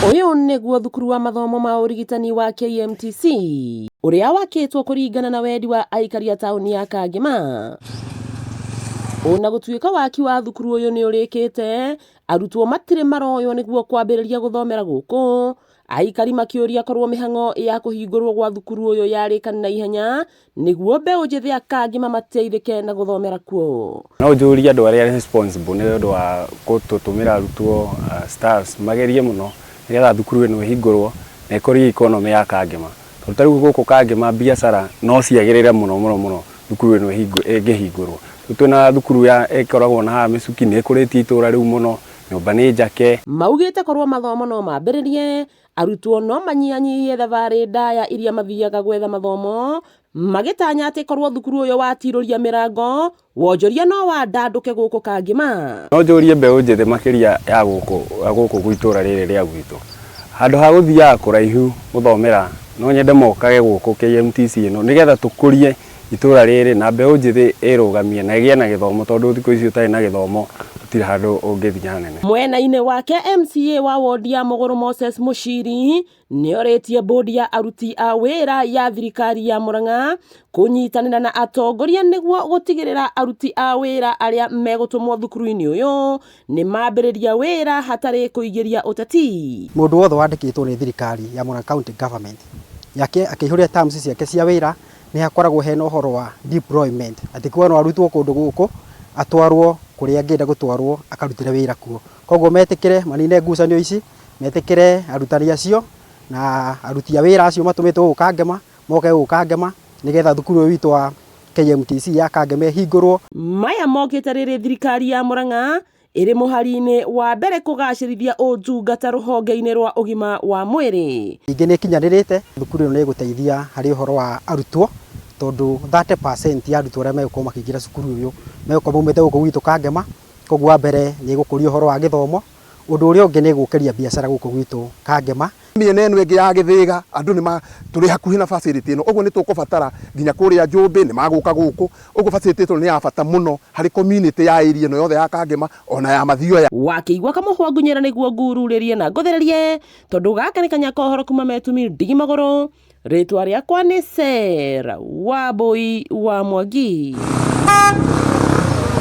Ũyũ nĩguo thukuru wa mathomo ma ũrigitani wa KMTC ũrĩa wakĩtwo kũringana na wendi wa aikari a taũni ya Kangema. Ona gũtuĩka waki wa thukuru ũyũ nĩ ũrĩkĩte, arutwo matirĩ maroywo nĩguo kwambĩrĩria gũthomera gũkũ. Aikari makĩũria korwo mĩhang'o ya kũhingũrwo gwa thukuru ũyũ yarĩkana na ihenya nĩguo mbeũ njĩthĩ a Kangema mateithĩke na gũthomera kuo. No njũrie andũ arĩa responsible nĩ ũndũ wa gũtũtũmĩra arutwo staffs magerie mũno nĩgetha thukuru ĩno ĩhingũrwo na ĩkũrie economy ya Kangema. Tondũ ta rĩu gũkũ Kangema biacara no ciagĩrĩre mũno mũno mũno thukuru ĩno ĩngĩhingũrwo. Rĩu twĩna thukuru ya ĩkoragwo na haha Mĩcuki nĩ ĩkũrĩtie itũra rĩu mũno, nyũmba nĩ njake. Maugĩte korwo mathomo no mambĩrĩrie, arutwo no manyihanyihie thabarĩ ndaya iria mathiaga gwetha mathomo, magĩtanya atĩ korwo thukuru ũyũ watirũria mĩrango, wonjoria no wandandũke gũkũ Kangema. No njũrie mbeũ njĩthĩ makĩria ya gũkũ gũkũ itũra rĩrĩ rĩa gwitũ, handũ ha gũthiaga kũraihu gũthomera, no nyende mokage gũkũ KMTC ĩno nĩgetha tũkũrie itũra rĩrĩ na mbeũ njĩthĩ ĩrũgamie na ĩgĩe na gĩthomo tondũ thikũ ici ũtarĩ na gĩthomo gũtirĩ handũ ũngĩthiĩ hanene. Mwena-inĩ wake MCA wa wondi ya Mũgũrũ Moses Mũciri nĩorĩtie bodi ya aruti a wĩra ya thirikari ya Murang'a kũnyitanĩra na atongoria nĩguo gũtigĩrĩra aruti a wĩra arĩa megũtũmwo thukuru-inĩ ũyũ nĩ mambĩrĩria wĩra hatarĩ kũingĩria ũteti. Mũndũ wothe wandĩkĩtwo nĩ thirikari ya Murang'a County Government yake akĩihũria terms ciake cia wĩra nĩ hakoragwo hena ũhoro wa deployment atĩ kuga no arutwo kũndũ gũkũ atwarwo kũrĩa angĩenda gũtwarwo akarutĩre wĩra kuo. Koguo metĩkĩre manine ngucanio ici, metĩkĩre arutani acio na aruti a wĩra acio matũmĩtwo gũkũ Kangema moke gũkũ Kangema nĩgetha thukuru ũyũ witũ wa KMTC ya Kangema ĩhingũrwo. Maya mokĩte rĩrĩ thirikari ya Murang'a ĩrĩ mũhari-inĩ wa mbere kũgacĩrithia ũtungata rũhonge-inĩ rwa ũgima wa mwĩrĩ. Ningĩ nĩ ĩkinyanĩrĩte, thukuru ĩno nĩ ĩgũteithia harĩ ũhoro wa arutwo tondũ 30% ya arutwo arĩa megũkorwo makĩingĩra cukuru ũyũ megũkorwo maumĩte gũkũ gwitũ Kangema, koguo wa mbere nĩ ĩgũkũria ũhoro wa gĩthomo, ũndũ ũrĩa ũngĩ nĩ ĩgũkĩria biacara gũkũ gwitũ Kangema. Mĩena ĩno ĩngĩ ya Gĩthĩga andũ nĩ tũrĩ hakuhĩ na facility ĩno, ũguo nĩ tũkũbatara nginya kũrĩa Njũmbĩ nĩ magũka gũkũ, ũguo facility ĩno nĩ ya bata mũno harĩ community ya area ĩno yothe ya Kangema ona ya Mathioya. Wakĩigua kamũhwa ngunyĩra nĩguo ngururĩrie na ngũthĩrĩrie tondũ gaka nĩ kanya ka ũhoro kuma Metumi ndigi magũrũ. Rĩtwa rĩakwa nĩ Sarah Wambui wa Mwangi.